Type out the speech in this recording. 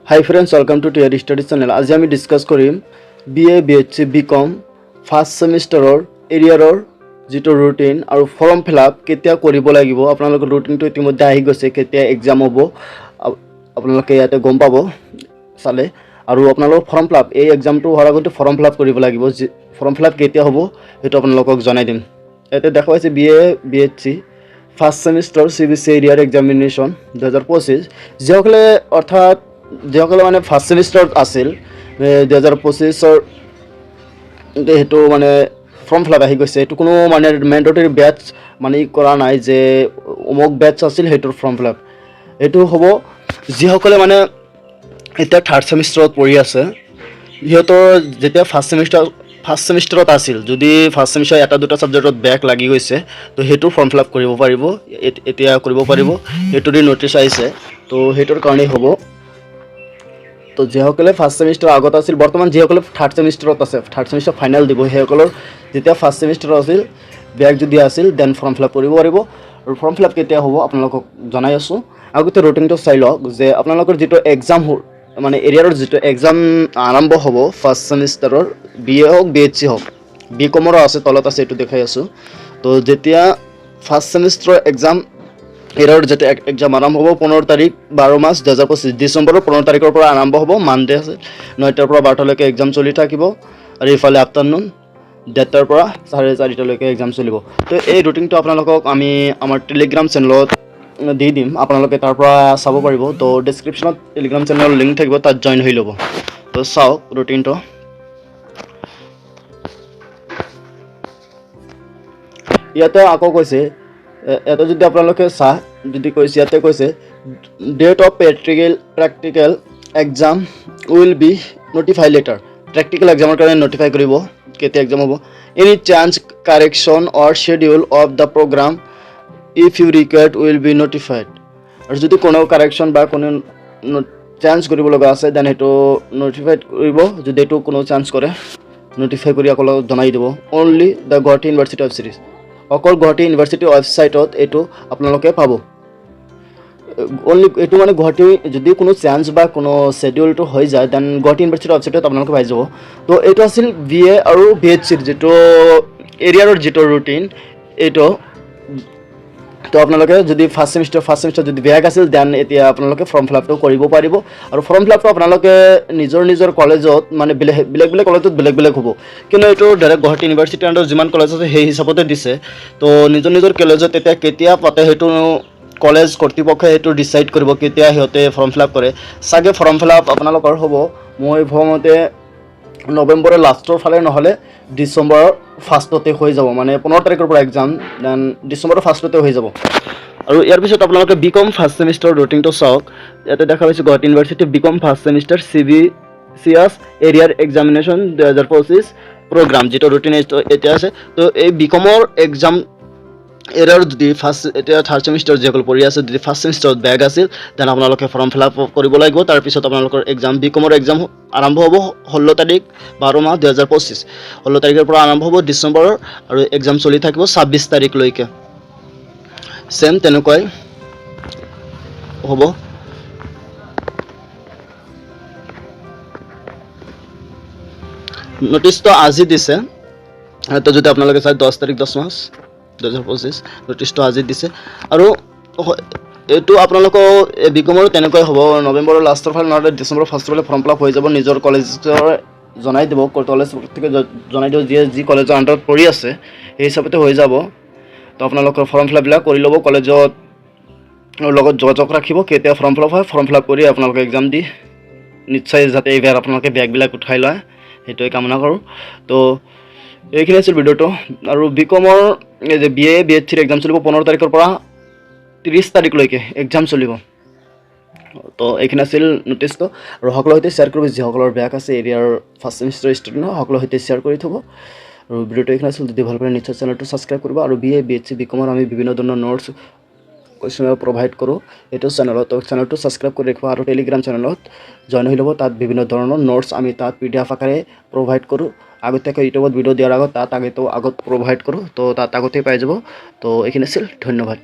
Hi friends, welcome to TR Study channel. আজি আমি discuss কৰিম BA, BSc, BCom first ছেমিষ্টাৰৰ এৰিয়াৰৰ যিটো ৰুটিন আৰু ফৰ্ম ফিল আপ কেতিয়া কৰিব লাগিব। আপোনালোকৰ ৰুটিনটো ইতিমধ্যে আহি গৈছে। কেতিয়া এক্সাম হ'ব আপোনালোকে ইয়াতে গম পাব চালে। আৰু আপোনালোকৰ ফৰ্ম ফিল আপ, এই এক্সামটো হোৱাৰ আগতে ফৰ্ম ফিল আপ কৰিব লাগিব। যি ফৰ্ম ফিল আপ কেতিয়া হ'ব, সেইটো আপোনালোকক জনাই দিম। ইয়াতে দেখা পাইছে BA, BSc first semester CBC arrear examination 2025। যিসকলে, অৰ্থাৎ যিসকলে মানে ফাৰ্ষ্ট ছেমিষ্টাৰত আছিল 2025ৰ, সেইটো মানে ফৰ্ম ফিল আপ আহি গৈছে। এইটো কোনো মানে মেণ্ডেটৰী বেটছ মানে ই কৰা নাই যে অমুক বেটছ আছিল, সেইটোৰ ফৰ্ম ফিল আপ এইটো হ'ব। যিসকলে মানে এতিয়া থাৰ্ড ছেমিষ্টাৰত পঢ়ি আছে, সিহঁতৰ যেতিয়া ফাৰ্ষ্ট ছেমিষ্টাৰত আছিল, যদি ফাৰ্ষ্ট ছেমিষ্টাৰ এটা দুটা ছাবজেক্টত বেক লাগি গৈছে, তো সেইটো ফৰ্ম ফিল আপ কৰিব পাৰিব, এতিয়া কৰিব পাৰিব। সেইটো দি ন'টিছ আহিছে, তো সেইটোৰ কাৰণেই হ'ব। তো যিসকলে ফাৰ্ষ্ট ছেমিষ্টাৰ আগত আছিল, বৰ্তমান যিসকলে থাৰ্ড ছেমিষ্টাৰত আছে, থাৰ্ড ছেমিষ্টাৰ ফাইনেল দিব, সেইসকলৰ যেতিয়া ফাৰ্ষ্ট ছেমিষ্টাৰত আছিল, বেক যদি আছিল, then form fill up কৰিব পাৰিব। আৰু ফৰ্ম ফিল আপ কেতিয়া হ'ব আপোনালোকক জনাই আছোঁ। আগতে ৰুটিনটো চাই লওক যে আপোনালোকৰ যিটো এক্সাম মানে এৰিয়াৰৰ যিটো এক্সাম আৰম্ভ হ'ব ফাৰ্ষ্ট ছেমিষ্টাৰৰ, বি এ হওক, বি এছ চি হওক, বি কমৰো আছে, তলত আছে, এইটো দেখাই আছোঁ। তো যেতিয়া ফাৰ্ষ্ট ছেমিষ্টাৰৰ এক্সাম, এৰিয়াৰৰ যেতিয়া এক্সাম আৰম্ভ হ'ব, 15 তাৰিখ 12 মাহ 2025, ডিচেম্বৰৰ 15 তাৰিখৰ পৰা আৰম্ভ হ'ব। মানডে আছে, 9টাৰ পৰা 12টালৈকে এক্সাম চলি থাকিব আৰু ইফালে আফটাৰনুন 1:30ৰ পৰা 4:30লৈকে এক্সাম চলিব। তো এই ৰুটিনটো আপোনালোকক আমি আমাৰ টেলিগ্ৰাম চেনেলত দি দিম, আপোনালোকে তাৰ পৰা চাব পাৰিব। তো ডেছক্ৰিপশ্যনত টেলিগ্ৰাম চেনেলৰ লিংক থাকিব, তাত জইন হৈ ল'ব। তো চাওক ৰুটিনটো। ইয়াতে আকৌ কৈছে, ইয়াতে যদি আপোনালোকে চাহ যদি কৈছে, ইয়াতে কৈছে, "Date of practical exam will be notify later." Practical এক্সামৰ কাৰণে নটিফাই কৰিব কেতিয়া এক্সাম হ'ব। "Any change, correction or schedule of the program, if you required, will be notified." আৰু যদি কোনো কাৰেকশ্যন বা কোনো চেঞ্জ কৰিব লগা আছে, then সেইটো নটিফাইড কৰিব। যদি এইটো কোনো চেঞ্জ কৰে, নটিফাই কৰি আকৌ জনাই দিব। Only the Gauhati University web series, অকল গুৱাহাটী ইউনিভাৰ্চিটি ৱেবছাইটত এইটো আপোনালোকে পাব। অনলি এইটো মানে গুৱাহাটী যদি কোনো চেঞ্জ বা কোনো শ্বেডিউলটো হৈ যায়, then Guwahati university ৱেবছাইটত আপোনালোকে পাই যাব। তো এইটো আছিল বি এ আৰু বি এছ চিৰ যিটো এৰিয়াৰৰ যিটো ৰুটিন এইটো। তো আপোনালোকে যদি ফাৰ্ষ্ট ছেমিষ্টাৰ যদি বেক আছিল, then এতিয়া আপোনালোকে ফৰ্ম ফিল আপটো কৰিব পাৰিব। আৰু ফৰ্ম ফিল আপটো আপোনালোকে নিজৰ নিজৰ কলেজত, মানে বেলেগ বেলেগ বেলেগ কলেজত বেলেগ বেলেগ হ'ব, কিন্তু এইটো ডাইৰেক্ট গুৱাহাটী ইউনিভাৰ্চিটিৰ আণ্ডাৰত যিমান কলেজ আছে, সেই হিচাপতে দিছে। তো নিজৰ নিজৰ কলেজত এতিয়া কেতিয়া পাতে, সেইটো কলেজ কৰ্তৃপক্ষই সেইটো ডিচাইড কৰিব কেতিয়া সিহঁতে ফৰ্ম ফিল আপ কৰে। চাগে ফৰ্ম ফিল আপ আপোনালোকৰ হ'ব, মই ভবামতে নৱেম্বৰৰ লাষ্টৰ ফালে, নহ'লে ডিচেম্বৰৰ ফাৰ্ষ্টতে হৈ যাব। মানে 15 তাৰিখৰ পৰা এক্সাম, then ডিচেম্বৰৰ ফাৰ্ষ্টতে হৈ যাব। আৰু ইয়াৰ পিছত আপোনালোকে বি কম ফাৰ্ষ্ট ছেমিষ্টাৰৰ ৰুটিনটো চাওক। ইয়াতে দেখা পাইছোঁ, Gauhati University BCom first semester CBCS arrear examination 2025 program, যিটো ৰুটিন এতিয়া আছে। তো এই বি কমৰ এক্সাম এৰিয়াৰ যদি ফাৰ্ষ্ট, এতিয়া থাৰ্ড ছেমিষ্টাৰ যিসকল পঢ়ি আছে, যদি ফাৰ্ষ্ট ছেমিষ্টাৰত বেক আছিল, then আপোনালোকে ফৰ্ম ফিল আপ কৰিব লাগিব। তাৰপিছত আপোনালোকৰ এক্সাম, বি কমৰ এক্সাম আৰম্ভ হ'ব 16 তাৰিখ 12 মাহ 2025। 16 তাৰিখৰ পৰা আৰম্ভ হ'ব ডিচেম্বৰৰ আৰু এক্সাম চলি থাকিব 26 তাৰিখলৈকে। ছেম তেনেকুৱাই হ'ব। নটিচটো আজি দিছে। তো যদি আপোনালোকে চায়, 10 তাৰিখ 10 মাহ 2025, নটিচটো আজি দিছে। আৰু এইটো আপোনালোকৰ বি কমৰো তেনেকুৱাই হ'ব। নৱেম্বৰৰ লাষ্টৰ ফালে নহ'লে ডিচেম্বৰৰ ফাৰ্ষ্টৰ ফালে ফৰ্ম ফিল আপ হৈ যাব। নিজৰ কলেজৰ জনাই দিব, কলেজ থেকে জনাই দিব, যিয়ে যি কলেজৰ আণ্ডাৰত পঢ়ি আছে, সেই হিচাপতে হৈ যাব। তো আপোনালোকৰ ফৰ্ম ফিল আপবিলাক কৰি ল'ব, কলেজত লগত যোগাযোগ ৰাখিব কেতিয়া ফৰ্ম ফিল আপ হয়। ফৰ্ম ফিল আপ কৰি আপোনালোকে এক্সাম দি নিশ্চয় যাতে এইবাৰ আপোনালোকে বেকবিলাক উঠাই লয়, সেইটোৱে কামনা কৰোঁ। তো এইখিনি আছিল ভিডিঅ'টো। আৰু বি কমৰ এই যে বি এ, বি এছ চিৰ এক্সাম চলিব, 15 তাৰিখৰ পৰা 30 তাৰিখলৈকে এক্সাম চলিব। তো এইখিনি আছিল নটিচটো। আৰু সকলোৰ সৈতে শ্বেয়াৰ কৰিব, যিসকলৰ বেক আছে, এৰিয়াৰ ফাৰ্ষ্ট ছেমিষ্টাৰ ষ্টুডেণ্ট, সকলোৰ সৈতে শ্বেয়াৰ কৰি থ'ব। আৰু ভিডিঅ'টো এইখিনি আছিল। যদি ভাল পালে, নিশ্চয় চেনেলটো ছাবস্ক্ৰাইব কৰিব। আৰু B A, B S C, B কমৰ আমি বিভিন্ন ধৰণৰ নোটছ, কুৱেশ্যন প্ৰভাইড কৰোঁ এইটো চেনেলত। তো চেনেলটো ছাবস্ক্ৰাইব কৰি ৰাখিব আৰু টেলিগ্ৰাম চেনেলত জইন হৈ ল'ব। তাত বিভিন্ন ধৰণৰ নোটছ আমি তাত পিডিএফ আকাৰে প্ৰভাইড কৰোঁ। আগতীয়াকৈ ইউটিউবত ভিডিঅ' দিয়াৰ আগত তাত আগত প্ৰভাইড কৰোঁ। তো তাত আগতেই পাই যাব। তো এইখিনি আছিল, ধন্যবাদ।